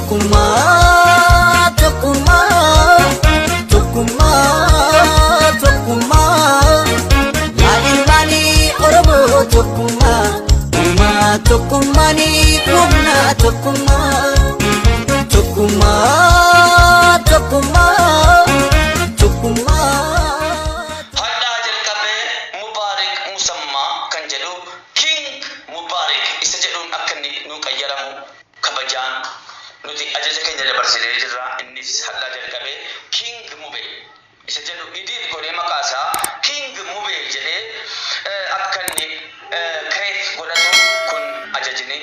Tokkummaa, tokkummaa, tokkummaa, tokkummaa. Yaa ilmaanii Oromoo tokkummaa, uumaa tokkummaanii humna tokkummaa. Tokkummaa, tokkummaa, tokkummaa. Hadhaa jalqabee Mubaarik Musammaa kan jedhu King Mubaarik isa jedhuun akka inni nuu qayyaramu kabajaan nuti ajaja keenya dabarsinee jirra. Innis hadhaa jalqabee King Mube isa jedhu edit godhee maqaa isaa King Mube jedhee akka inni create godhatu kun ajajni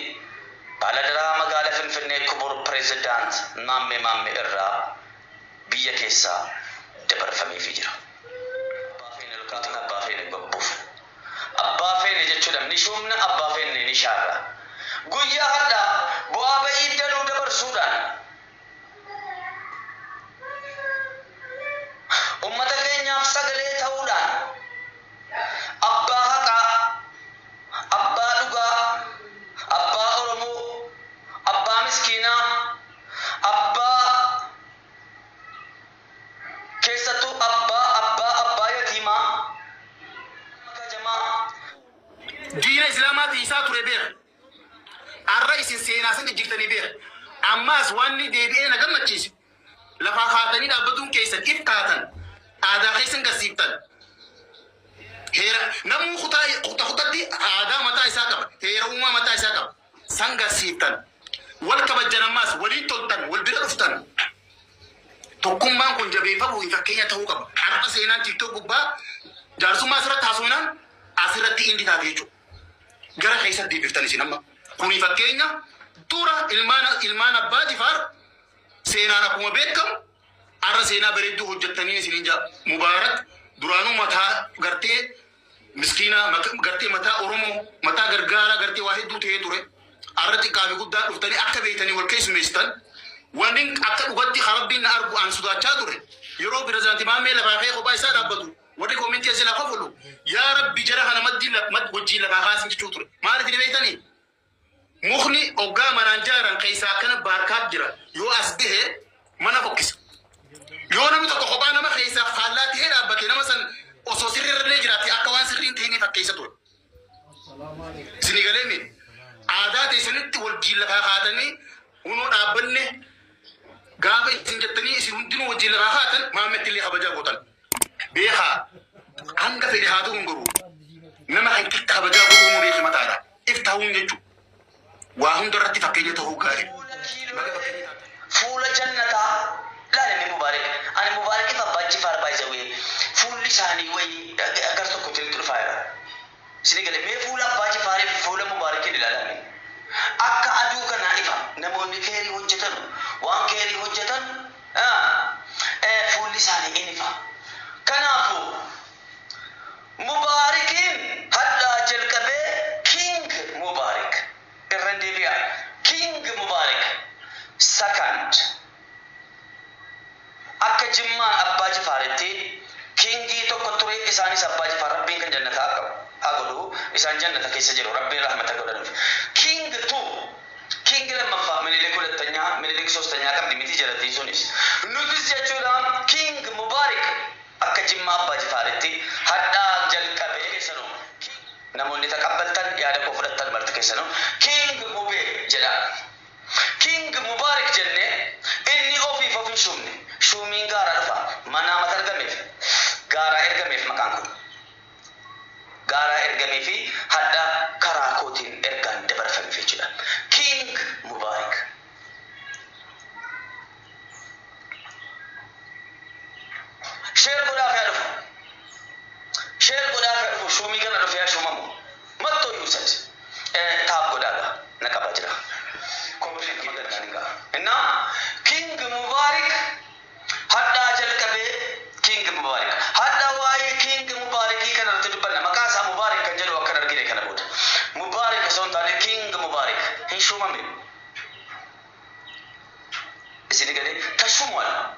Baaladaraa magaala Finfinnee Kubur Pireezidaant Maammee Maammee irraa biyya keessaa dabarfameefii jira. Abbaa feene ol kaafna, abbaa feene gobbuuf. Abbaa feene jechuudha ni shuumna, abbaa feene ni shaarra. Guyyaa har'aa bu'aa ba'ii danuu dabarsuudhaan ummata keenyaaf sagalee ta'uudhaan abbaa haqaa, abbaa dhugaa, abbaa Oromoo, abbaa miskiinaa, abbaa keessattuu abbaa abbaa abbaa yatiimaa kajamaa. Diina Islaamaa tiisaa ture beeka. Arra isin seenaa san jijjiirtanii beeka. Ammaas wanni deebi'ee na gammachiise lafaa kaatanii dhaabbatuun keessan if taatan aadaa keessan garsiiftan. Heera namuu kutaa kuta kutatti aadaa mataa isaa qaba. Heera uumaa mataa isaa qaba. San garsiiftan. Wal kabajjan ammaas waliin toltan wal bira dhuftan. Tokkummaan kun jabeeffamuu fi fakkeenya ta'uu qaba. Har'a seenaan TikTok gubbaa jaarsummaa asirratti haasofnaan asirratti indi taate jechuudha. Gara keessatti deebiftan isin amma. Kuni fakkeenya dura ilmaan ilmaan abbaa Jifaar seenaan akkuma beekamu har'a seenaa bareedduu hojjettanii isiniin jaa Mubaarak duraanuu mataa gartee miskiinaa gartee mataa Oromoo mataa gargaaraa gartee waa hedduu ta'ee ture. Har'a xiqqaa fi guddaa dhuftanii akka beektanii wal keessummeessitan. Wanni akka dhugatti Rabbiin na argu an sodaachaa ture. Yeroo pirezidaantii Maammee lafaa ka'ee kophaa isaa dhaabbatu warri koomentii asii lafa fulu yaa Rabbi jara kana maddii wajjin lafaa kaasin jechuu ture. Maaliif ni beektanii? Mukni oggaa manaan jaaran keessaa akkana baarkaat jira. Yoo as gahe mana fokkisa. Yoo namni tokko kophaa nama keessaa faallaa ta'ee dhaabbate nama san osoo sirrii irra jiraate akka waan sirrii hin ta'inii fakkeessa ture. Isinii galee mi? Aadaa teessanitti wajjin lafaa kaatanii hunoo dhaabbanne gaafa isin jettanii isin hundinuu wajjin lafaa kaatan maammetti illee kabajaa gootan. Beekaa hanga fedhe haa ta'uun garuu nama kan itti kabajaa godhuu beeki mataadha. If ta'uun jechuudha. Waa hunda irratti fakkeenya ta'uu gaarii. Baga fakkeenya taate. Fuula jannataa laali mee Mubaarik. Ani Mubaarikiif Abbaan Jifaar by the way fuulli isaanii wayii gar tokkotti nutti dhufaa jira. Isinii galee mee fuula Abbaa Jifaariif fuula Mubaarikiin ilaalaa mee. Akka aduu kanaa ifa namoonni keerii hojjetanu waan keerii hojjetan fuulli isaanii in ifa. Kanaafuu Mubaarikiin hadhaa jalqabee King Mubaarik irran deebi'a King Mubaarik second akka Jimmaan Abbaa Jifaaritti Kingii tokko ture isaanis Abbaa Jifaar Rabbiin kan jannataa haa godhu isaan jannata keessa jiru Rabbiin rahmata godhanuuf King 2 King lammaffaa Minilik hulattanyaa Minilik sostanyaa qabdi miti jarattiin sunis nutis jechuudha King Mubaarik akka Jimmaa Abbaa Jifaaritti hadhaa jalqabee keessanuu namoonni taqabbaltan yaada koo fudhattan marti keessanuu King Mube jedhaa. King Mubaarik jennee inni ofiif of hin shuumne. Shuumiin gaaraa dhufa. Manaa mata argameef gaaraa ergameef maqaan kun. Gaaraa ergameefi hadha karaa kootiin ergaan dabarfameef jechuudha. King Mubaarik. Share godhaaf yaa dhufu. Share godhaaf yaa dhufu. Shuumii kana dhufee yaa shuumamu. Mattoo yuusad. Taap godhaa gaa. Na qabaa jira. Koppii gallaan gaa. Innaa King Mubaarik hadhaa jalqabee King Mubaarik. Hadha waa'ee King Mubaarikii kana irratti dubbanna. Maqaa isaa Mubaarik kan jedhu akkan argine kana booda. Mubaarik osoo hin taane King Mubaarik hin shuumame. Isin galee tashumaan.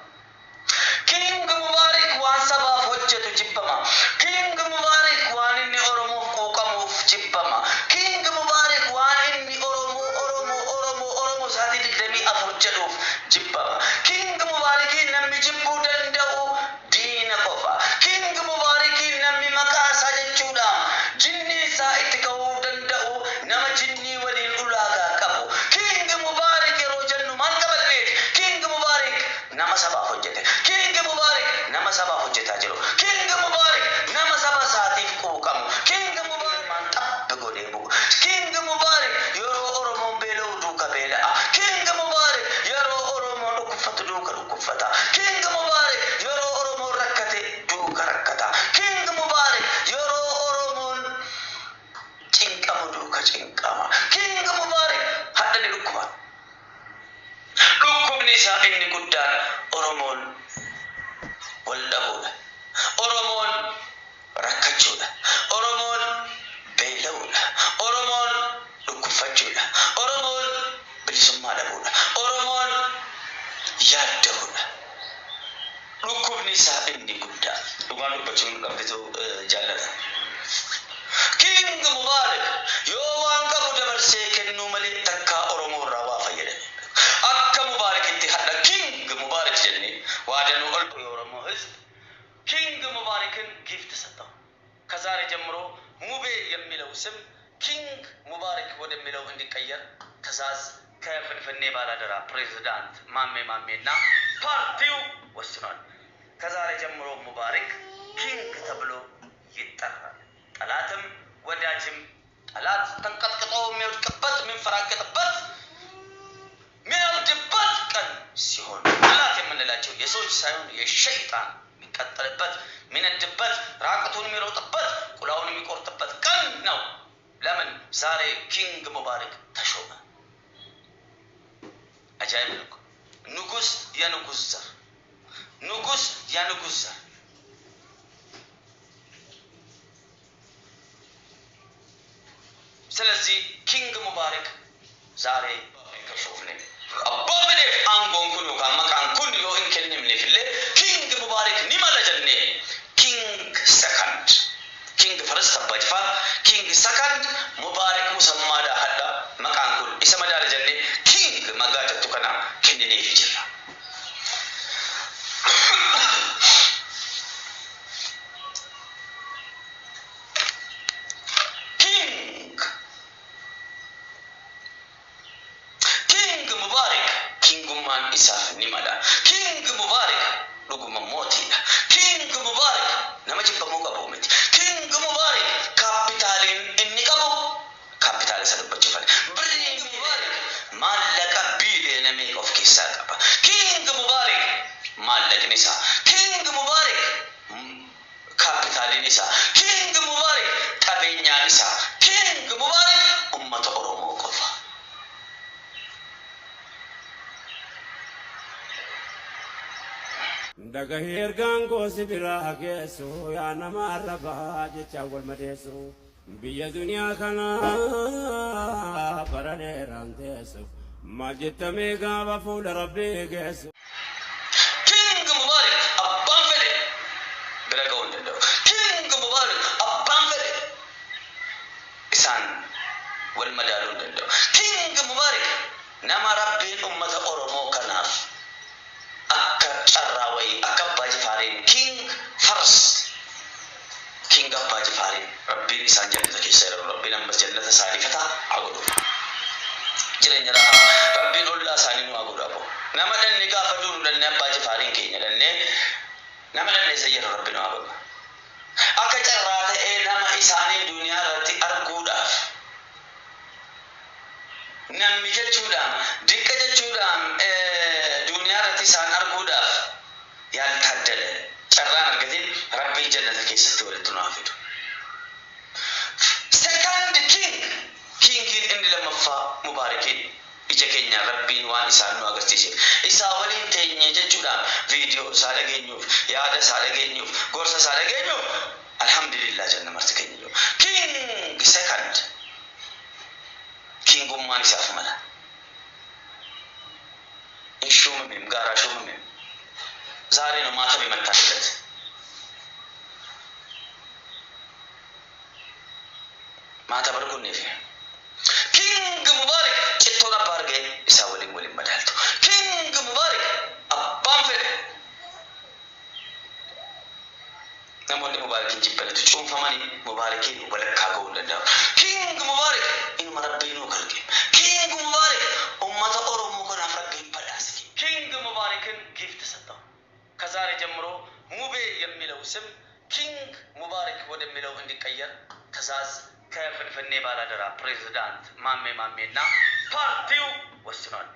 King Mubaarik waan sabaaf hojjetu jibbama. King Mubaarik waan inni Oromoof quuqamuuf jibbama. King Mubaarik waan inni Oromoo Oromoo Oromoo Oromoo isaatii 24 jedhuuf sabaaf hojjetaa jiru. King Mubaarik nama saba isaatiif quuqamu. King Mubaarik maan xabbi godhee bu'u. King Mubaarik yeroo Oromoon beela'u duuka beela'a. King Mubaarik yeroo Oromoon dhukkubfatu duuka dhukkubfata. King Mubaarik yeroo Oromoon rakkate duuka rakkata. King Mubaarik yeroo Oromoon cinqamu duuka cinqama. King Mubaarik hadha ni dhukkuba. Dhukkubni isaa inni guddaan Oromoon wal dhabuudha. Oromoon rakkachuudha. Oromoon beela'uudha. Oromoon dhukkubfachuudha. Oromoon bilisummaa dhabuudha. Oromoon yaadda'uudha. Dhukkubni isaa inni guddaa. Dhugaan dubbachuun qabbitu jaallata. King Mubaarik yoo waan qabu dabarsee kennuu malee takkaa Oromoo irraa waa fayyadame. Akka Mubaarikitti hadha King Mubaarik jennee waadanuu ol የኦሮሞ ሕዝብ King ሙባሪክን gift ሰጠው። ከዛሬ ጀምሮ ሙቤ የሚለው ስም King ሙባሪክ ወደሚለው እንዲቀየር ትዕዛዝ ከፍንፍኔ ባላደራ ፕሬዝዳንት ማሜ ማሜና ፓርቲው ወስኗል። ከዛሬ ጀምሮ ሙባሪክ King ተብሎ ይጠራል። ጠላትም ወዳጅም ጠላት ተንቀጥቅጦ የሚወድቅበት የሚንፈራገጥበት የሚያብድበት ቀን ሲሆን ጠላት የምንላቸው የሰዎች ሳይሆን የሸይጣን የሚቀጠልበት የሚነድበት ራቁቱን የሚሮጥበት ቁላውን የሚቆርጥበት ቀን ነው። ለምን ዛሬ King ሙባሪክ ተሾመ? አጃይብ ነው። ንጉስ የንጉስ ዘር ንጉስ የንጉስ ዘር ስለዚህ King ሙባሪክ ዛሬ ከሾፍኔ abbaa fedheef aangoon kun yookaan maqaan kun yoo hin kennamneef illee King Mubaarik ni mala jennee King second King first Abbaa Jifaar King second Mubaarik musammaadha hadha maqaan kun isa madaala jennee King maqaa jettu kana kennineef jirra. King King Mubarak kingummaan isaaf ni mala. King Mubarak dhuguma mootiidha. King Mubarak nama jibbamuu qabu miti. King Mubarak kaapitaaliin inni qabu kaapitaala isa dubbachuufan. Birriin Mubarak maallaqa biiliyoona meeqa of keessaa qaba. King Mubarak maallaqni isaa. King Mubarak kaapitaaliin isaa. King Mubarak qabeenyaan isaa. King Mubarak ummata Oromoo qofa. Dhagahee ergaan koo si biraa geessu yaa nama arrabaa jechaan wal madeessu biyya duniyaa kana bara dheeraan teessu maal jettamee gaafa fuula rabbii geessu. King Mubarak abbaan fedhe bira ga'uu hin danda'u. King Mubarak abbaan fedhe isaan wal madaaluu hin danda'u. King Mubarak nama rabbiin ummata Oromoo kanaaf akka carraa wayii akka Abbaa Jifaariin King first King Abbaa Jifaariin rabbiin isaan jannata keessa jiru rabbiin ammas jannata isaanii haa godhu. Jireenya rahaa rabbiin ollaa isaanii nu haa godhu aboo. Nama dhanne gaafa duunu dhanne Abbaa Jifaariin keenya dhanne nama dhanne isa jedhu rabbi nu haa godhu. Akka carraa ta'ee nama isaanii duniyaa irratti arguudhaaf namni jechuudhaan diqqa jechuudhaan duniyaa irratti isaan arguudhaaf yaaltaaddale carraan argatin rabbiin jannata keessatti walitti nu haa fidu. Second king kingiin inni lammaffaa Mubaarakiin ija keenya rabbiin waan isaan nu agarsiise isaa waliin teenye jechuudhaan viidiyoo isaa dhageenyuuf yaada isaa dhageenyuuf gorsa isaa dhageenyuuf alhamdulillah janna marti keenya jiru. King second kingummaan isaaf mala. Hin shuumamem gaaraa shuumamem ዛሬ ነው ማተብ የመታለት። ማተብ arguneef King Mubarak cittoon abbaa argee isaa waliin waliin madaaltu. King Mubarak abbaan fedhe namoonni Mubaarakiin jibbanitu cuunfamanii Mubaarakiin walakkaa ga'uu hin danda'u. King Mubarak inuma rabbii nuu kalqe. King Mubarak ummata Oromoo kanaaf rabbiin badhaase. King Mubarakin gift ሰጠው። ከዛሬ ጀምሮ ሙቤ ስም ኪንግ ሙባረክ ወደሚለው እንዲቀየር ትዕዛዝ ከፍንፍኔ ባላደራ ፕሬዝዳንት ማሜ ማሜና ፓርቲው ወስኗል።